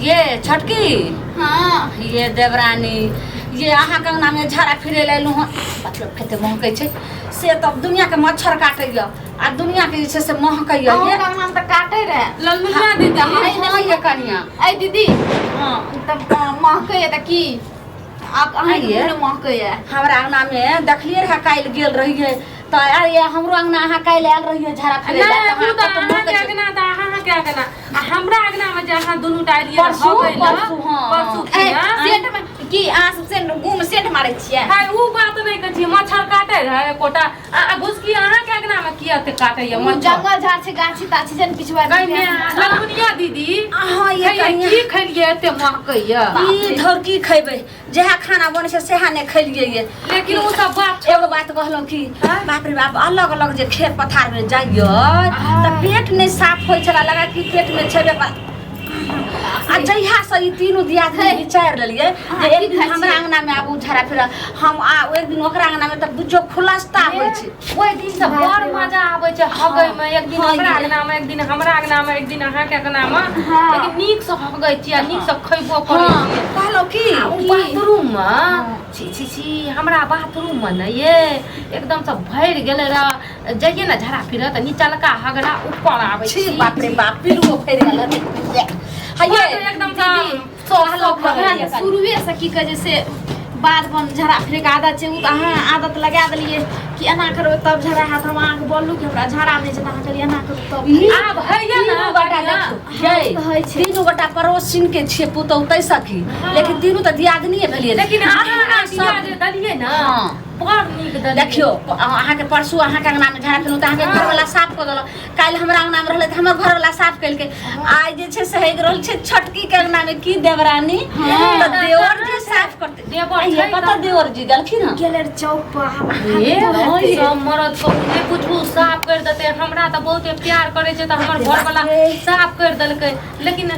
ये छोटकी। हाँ। ये देवरानी, ये अहाँ के अंगना में झाड़ा फिरे लए एलहुँ हँ, मतलब कते महकै छै से तब दुनिया के मच्छर काटैया आ दुनिया के जे छै से महकैया। अहूँ ये के अंगना में तऽ काटे रहे। ललमुनिया दीदी। हाँ ये कनिया। ऐ दीदी। हाँ। तब महकैया तऽ की आप अहाँ के आइये। मुँह महकैया? हमरा अंगना में देखलियै रहे, काल्हि गेल रहियै तऽ अरे हमरो अंगना अहाँ काल्हि आयल रहियै झाड़ा फिरे लए, नहि तऽ उ अहाँ तऽ कतऽ अहाँके महकै छै। अंगना तऽ अहाँके अंगना आ हमरा अंगना में जे अहाँ दुनू टा एलियै परसू, हगै लए, परसू, हाँ। परसू ऐ खिना। सेंट में की अहाँ सब सेंट मुँह में सेंट मारै छियै? हाय उ बात नहि कहै छियै, मच्छर काटे रहै एकोटा आ आ घुसकी अहाँके अंगना में किया एते काटैया उ मच्छर? जंगल झाड़ छै, गाछी ताछी छै ने पिछुआ। गै माय, ललमुनिया दीदी। अहाँ ये खैयै, कनिया। की खेलियै एते महकैया? ई धर की खैबै, जएह खाना बनै छै सएह नहि खेलियै ये। लेकिन उ सब बात एगो बात कहलहुँ कि बाप रे बाप, अलग अलग जे खेत पथार में जाइए तऽ पेट नहि साफ होइ छलै, लगा कि पेट में छेबे कर। आ जहिया से ई तीनू दियादनी विचारि लेलियै जे एक दिन हमरा अंगना में आबू झाड़ा फिरा हम आ एक दिन ओकरा अंगना में, तऽ बुझियौ खुलास्ता होइ छै। ओहि दिन से बड़ मजा आबै छै हगै में, एक दिन हाँ, ओकरा ये। अंगना में, एक दिन हमरा अंगना में, एक दिन अहाँके अंगना में। हाँ। लेकिन नीक से हगै छियै आ नीक से खैबो करै हाँ छियै। कहलहुँ कि आ उ बाथरूम में छी छी छी, हमरा बाथरूम में ने ये एकदम से भरि गेलै रह, जइए ने झाड़ा फिरऽ तऽ निचलका हगरा ऊपर आबै। छी बाप रे बाप, पिलुओ फड़ि गेल हन। हइये एकदम से कहलहुँ हमरा तऽ शुरुए से की कहै छै से बाध बन झड़ा फिरे के आदत छै। ओ तऽ अहाँ आदत लगा देलियै कि एना करबै तब झड़ा हैत। हम अहाँके बोललहुँ कि हमरा झड़ा नहि छै, तऽ अहाँ कहलियै एना करू तब। आब होइए ने तीनू गोटा बढ़िआँ। देखियौ यै, तऽ होइ छै। तीनू गोटा पड़ोसिन के छियै पुतहु तै सखी, लेकिन तीनू तऽ दियादनीये भेलियै। लेकिन अहाँ अहाँ आइडिया सब जे देलियै ने, हाँ। बड़ नीक देलियै। देखियौ, अहाँके परसू अहाँके अंगनामे झाड़ा फेलहुँ तऽ अहाँके घरवला साफ कऽ देलक। काल्हि हमरा अंगनामे रहलै तऽ हमर घरवला साफ केलकै। आइ जे छै से हेग रहल छै छोटकी के अंगनामे की देवरानी, तऽ देवर जी साफ करतै। देवर आइये छै कतऽ तऽ- देवर जी गेलखिन हँ? गेलै रऽ चौक पर आब। हे, हाँ, सब मरद के नहि बुझू साफ कर देतै। हमरा तऽ बहुते प्यार करै छै तऽ हमर घरवला साफ कर देलकै, लेकिन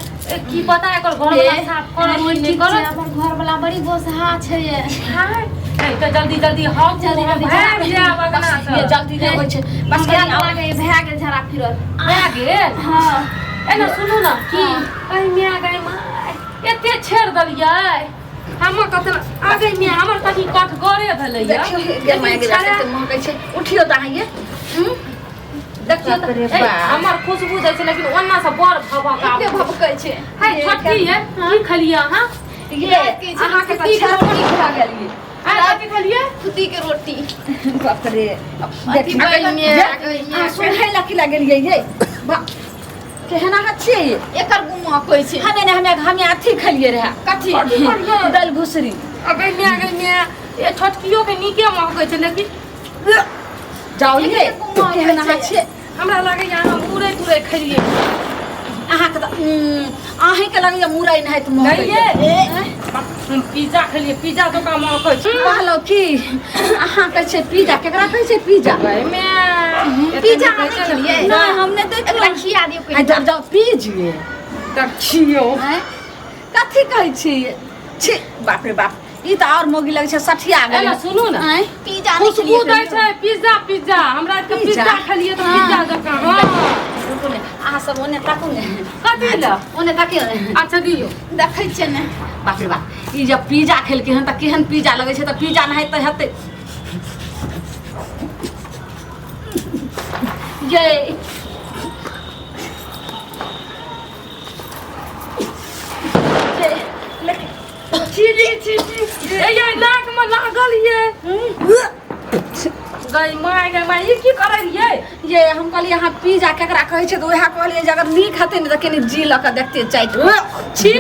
की पता एकर घरवला साफ करत कि नहि ठीक छै। करत। हमर घरवला बड़ी गोसहा छै ये। हाय, नहीं तऽ जल्दी जल्दी हक जल्दी जल्दी भागि जायब अगना बस ये से। जल्दी नहि होइ छै, बस हमरा कनि तऽ आउ। लागैए भए गेल झड़ा फिरल। भए गेल। हँ। एना सुनू ने की कहीं माय गै माय, एते छेड़ देलियै हमर कतना आ गई माय, हमर कनि कठगरे भेलैया। देखियौ गे माय गे, कते महकै छै, उठियौ तऽ अहाँ ये। देखियौ बाप रे तऽ, ए, बाप। हमर खुशबू दै छै लेकिन ओना से बड़ भभक एते आबै छै। भभकै छै। हाय छोटकी ये, की खेलियै अहाँ? ये अहाँके तऽ खुद्दी के छेड़की भऽ गेल ये। आइ कथी खेलियै? खुद्दी के रोटी। बाप रे। अथी बैगन ये, में अहाँ सुनहै लए की लागलियै ये? बा केहन अहाँ छियै ये? एकर गुमा कहै छै। हमे ने हमे हमे अथी खेलियै रहए। कथी? दालि घुसरी। अगै माय गै माय, ए छोटकियो के नीके महकै छै लेकिन जाउ ये, एकर गुमा केहन अहाँ कहै छै। छियै? हमरा लागैया अहाँ मुरै तुरै खेलियै। अहाँके तऽ अहीँके लगैया मुरइ नहाइत नहि महकै। ये, हम पिज्जा खेलियै, पिज्जा जकाँ महकै छै। कहलहुँ कि अहाँ कहै छियै पिज्जा, केकरा कहै छियै पिज्जा? गै माय, पिज्जा अहाँ नहि खेलियै? नहि, हम नहि एकरा देखलहुँ। खिया दियौ आ कहियो। जाउ जाउ पीजिए। देखियौ। आँय, कथी कहै छियै? छी बाप रे बाप, ई तऽ आओर मोगी लगै छै सठिया गेलै। एना सुनू ने। आँय? पिज्जा नहि खुशबू खेलियै दै कहियो? छै पिज्जा, पिज्जा हमरा आरके पिज्जा? पिज्जा खेलियै तऽ पिज्जा जकाँ। हँ। रुकू ने, अहाँ सब ओने ताकू ने। कथी लए? ओने ताकियौ ने। अच्छा दियौ। देखै छियै ने। बाप रे बाप, ई जब पिज्जा खेलकै हन तऽ केहन पिज्जा लगै छै, तऽ पिज्जा नहि तऽ हेतै ये। ये, लेकिन छी छी छी छी, ए ये नाक में लागल ये। गई माय गई माय, ई की करै रहियै? ये हम कहलियै अहाँ पिज्जा केकरा कहै छै, तऽ उएह कहलियै जे अगर नीक हेतै ने तऽ कनि जी लऽ कऽ देखतियै चाटि कऽ। छी,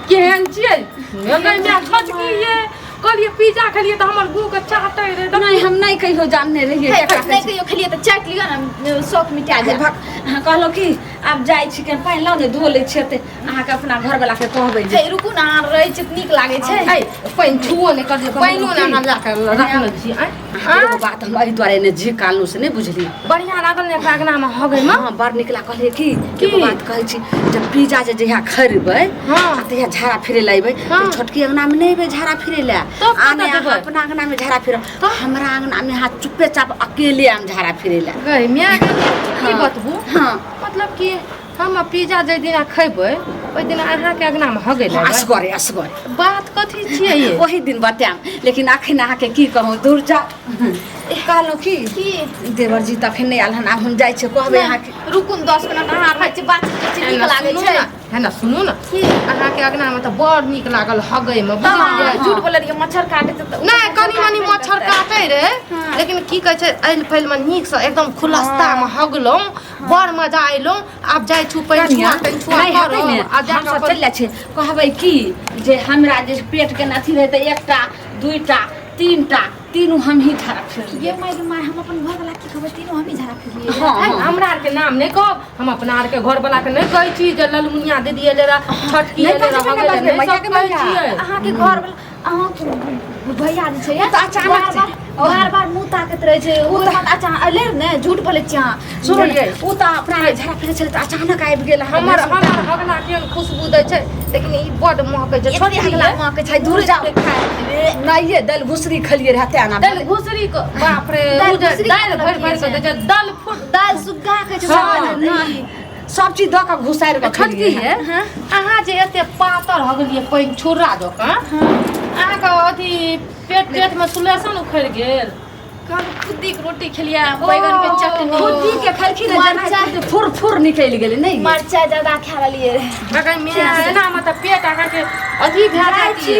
केहन छियै गई माय छोटकी ये? कहलियै पिज्जा खेलियै तऽ हमर गुह के चाटै रे। नहि, हम नहि कहियो जानने रहियै हे, केकरा नहि कहै छै। कहियो खेलियै तऽ चाटि लिअ ने, शौक मिटा जायत। भक, अहाँ कहलहुँ कि आब जाइ छी के पानि लाउ ने, धो लै छियै तऽ अहाँके अपना घरवला के कहबै जे हे रुकू ने, अहाँ रहै छी तऽ नीक लागै छै। ऐ पानि छुओ नहि कर, पानिओ ने अहाँ लए कऽ रखने छी। आँय? अहाँके एगो बात हम एहि दुआरे ने झिकालहुँ से नहि बुझलियै। बढ़िआँ लागल ने एकरा अङ्गनामे हगैमे? हँ, बड़ नीक लागल। कहलियै कि की? एगो बात कहै छी, जब पिज्जा जे जहिया खरीदबै हाँ। आ तहिया झाड़ा फिरे लए अयबै हाँ। तऽ छोटकी अङ्गनामे नहि अयबै झाड़ा फिरे लए तब आ कतऽ नहि अहाँ जेबै? अपना अङ्गनामे झाड़ा फिरब, हमरा अङ्गनामे अहाँ चुप्पे चाप अकेले आम झाड़ा फिरे लए। गई माय के की हाँ। बतबू। हाँ। मतलब कि हम पिज्जा जाहि दिना खैबै ओहि दिना अहाँके अङ्गनामे हगै लए एबै। असगरे असगरे। बात कथी छियै ये? ओही दिन बतायब, लेकिन अखन अहाँके की कहूँ, दूर जाउ। कहलहुँ की की? देवर जी तऽ अखन नहि आयल हन, आब हम जाइ छियै, कहबै अहाँके। रुकू ने 10 मिनट, अहाँ रहै छी, बातचीत करै छी, नीक एना लागै सुनू छै। ने, है ना, सुनू ने, की? अहाँके अङ्गनामे तऽ बड़ नीक लागल हगैमे, बुझलियै? झूठ बोलै रहियै, मच्छर काटै छै तऽ। नहि, कनी मनी मच्छर काटै रहै, हाँ। लेकिन की कहै छै, ऐल फैलमे नीकसँ एकदम खुलस्तामे हगलहुँ, बड़ मजा अयलहुँ। आब जाइ छु कनिया, पैंछुआ तैंछुआ नहि हेतै ने, करब आ जा हमसब चलि जाइ छियै, कहबै की जे हमरा जे पेटके अथी रहै तऽ एकटा दुइटा तीनटा तीनू हमही झाड़ा फिरलियै। ये माय गे माय, हम अपन घर वाला की कहबै? तीनू हमही झाड़ा फिरलियै। हँ। है, हमरा आरके नाम नहि कहब। हम अपना आरके घरवला के नहि कहै छी जे ललमुनिया दीदी एलै रह, छोटकी नहि एलै रह, बजबै, हगै लए, नहि बजबै, नहि सब मैया के कहै मैया। छियै। अहाँके घर वाला, अहाँके भैया जे छै ओ तऽ अचानक बार बार बार बार मुँह ताकैत रहै छै। ओ तऽ अच्छा अलै ने, झूठ बोलै छी अहाँ। सुनू ने, ओ तऽ अपना झाड़ा फिरै छलै तऽ अचानक आबि गेल। हमर हमर हगला केहन खुशबू दै छै, लेकिन ई बड्ड महकै छै। एते छोटकी हगला ये, महकै छै, दूर जाउ। नहिये दालि घुसरी खेलियै रहै तें ना। दालि घुसरी के बाप रे, दालि उ जे घुसरी दालि के भरि भरि के दै छै, दालि फुट दालि सुग्गा कहै छै। हाँ। नहि, सब चीज दऽ कऽ घुसारि कऽ छोटकी खेलियै। ये, अहाँ जे एते पातर हो गेलियै पानि छुर्रा जकाँ, अहाँके अथी पेट पेट मे सुलेशन उखड़ि गेल? कहलहुँ खुद्दी के रोटी खेलियै, बैगन के चटनी। खुद्दी के खेलखिन ने, जेना मरचाइ। फुर फुर निकलि गेलै नहि? मरचाइ ज्यादा खा लेलियै रहै। अगर मैं एना मे तऽ पेट अहाँके अथी भए जाइ जाइत। छी,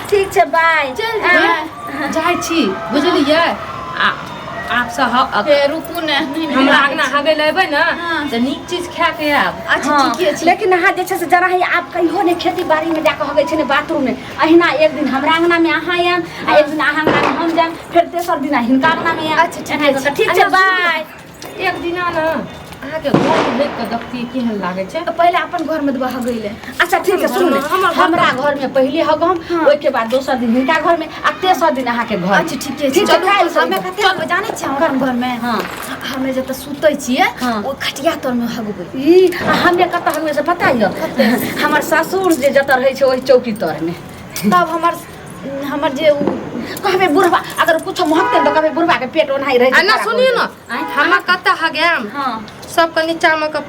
ठीक छै, बाय। चलि जेबै। जाइ छी, बुझलियै? आ आपसँ हे रुकू ने, नहि नहि। हमरा अङ्गना हगै लए अयबै ने हाँ। तऽ नीक चीज खाए के आयब। अच्छा। हाँ, ठीके छै। लेकिन अहाँ जे छै से जरा ही आब कहियो नहि खेती बाड़ी में जाकऽ हगै छै ने बाथरूम में। अहिना एक दिन हमरा अंगना में अहाँ आयब आ एक दिन अहाँ अंगना में हम जायब, फेर तेसर दिन हिनका अंगना में आयब। अच्छा, ठीके एना कऽ कऽ, छै। ठीक छै, बाय। एक दिना ने अहाँके घर में देख कऽ देखतियै केहन लागै छै। तऽ पहिले अपन घर में देबै हगै लए। अच्छा ठीक छै, सुनू ने, हमर घर- हमरा घर में पहिले हगम, हाँ। ओहिके बाद दोसर दिन हिनका घर में आ तेसर दिन अहाँके घर। अच्छा ठीके छै। ठीक छै, चलू। काल्हि से हमे कते हगबै जानै छियै? हम अपन घर में, हाँ। हमे जतऽ सुतै छियै, हाँ। ओ खटिया तर में हगबै। ई आ हमे कतऽ हगबै से पता यऽ? हमर ससुर जे जतऽ रहै छै ओहि चौकी तर में। तब हमर हमर जे उ कहबै बुढ़बा अगर कुछो महकतै तऽ कहबै बुढ़बा के पेट ओनाही रहै आ छै ना खराब सुनियौ हो ने, गेलै। हमे कतऽ हगायब? हँ। सबके नीचामे के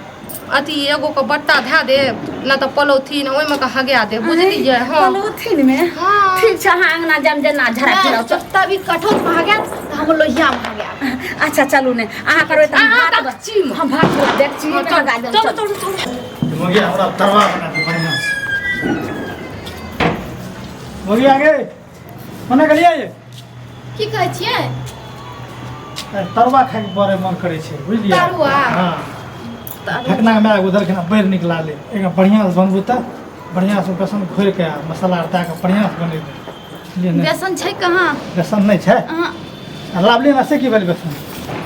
अथी एगो के बट्टा धए देब न तऽ पोलोथीन, ओहिमे के हगा देब, बुझलियै? हँ। पोलोथीन में? हँ। ठीक छै, अहाँ अंगना जाम जेना झड़ा फिराउ। नहि, तब ई कठौत में हगायब तऽ हम लोहिया में हगायब। अच्छा चलू ने, अहाँ करबै तऽ हम अहाँ भात डेकचीमे। हम भात वाला डेकचीमे हँ, हगा देब। चलू चलू चलू। मुर्गिया हमरा तरवा बना दे बढ़िया से। मुर्गिया गे, कोना गेलियै? की कहै छियै? अरे, तरवा खाइके बड़े मन करै छै, बुझलियै? तरुआ? हँ, ठकना के माय उधर खाना बड़ नीक लागलै। एकरा बढ़िआँ से बनबू तऽ बढ़िआँ से बेसन घोरि के आ मसाला आर दए कऽ बढ़िआँ से बनेबै, बुझलियै ने? बेसन छै कहाँ? बेसन नहि छै? अहाँ। आ लाबलियै ने, से की भेल बेसन?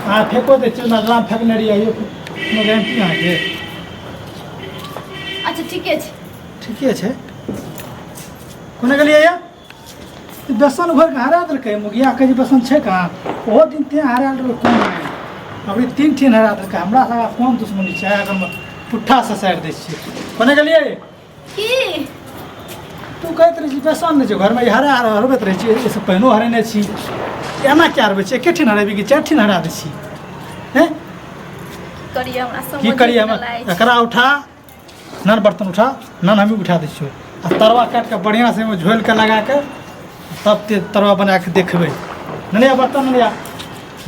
अहाँ फेको दै छियै ने, ग्राम फेकने रहियै, कोनो गारंटी अहाँके? अच्छा ठीके छै। ठीके छै। कोना गेलियै ये? ई बेसन घोरि कऽ हरा देलकै मुखिया। कहै छै बेसन छै कहाँ? ओहो दिन तेँ हरायल रहै। कोन आयल अभी तीन ठिन हरा देलकै। हमरा सभके कोन दुश्मनी छै? अगर पुट्ठा ससारि दै छियै। कोना गेलियै? की? तू कहैत रहै छी बेसन नहि छै घरमे, ई हरा हरबैत रहै छी। एहिसँ पहिनो हरेने छी। एना किया हरबै छी? एके ठिन हरेबी कि चारि ठिन हरा दै छी? हैं? करिए हमरा समझ की करिए हम? नहि लागै छै। एकरा उठा नन, बर्तन उठा नन, हमही उठा दै छियौ। आ तरवा काटि कऽ बढ़िआँसँ ओहिमे झोलि कऽ लगा कऽ तब ते तरवा बना कऽ देखबै। ननिया बर्तन, ननिया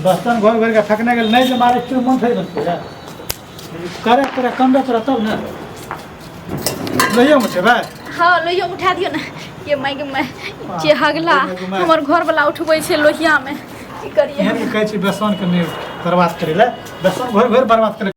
बर्तन घोरि घोरि कऽ फेकने गेल। नहि जे मारै छियौ, मन थोड़े बनतै यार। करे तोरा कमबे तोरा तब ने लइयो उठेबै। हँ, लोहिया उठा दियौ ने। ये माय गे माय, जे हगला माय। हमर घर वाला उठबै छै लोहिया में, की करिए? एहन कहै छी बेसनके नहि बर्बाद करै लए, बेसन घोरि घोरि बर्बाद करै।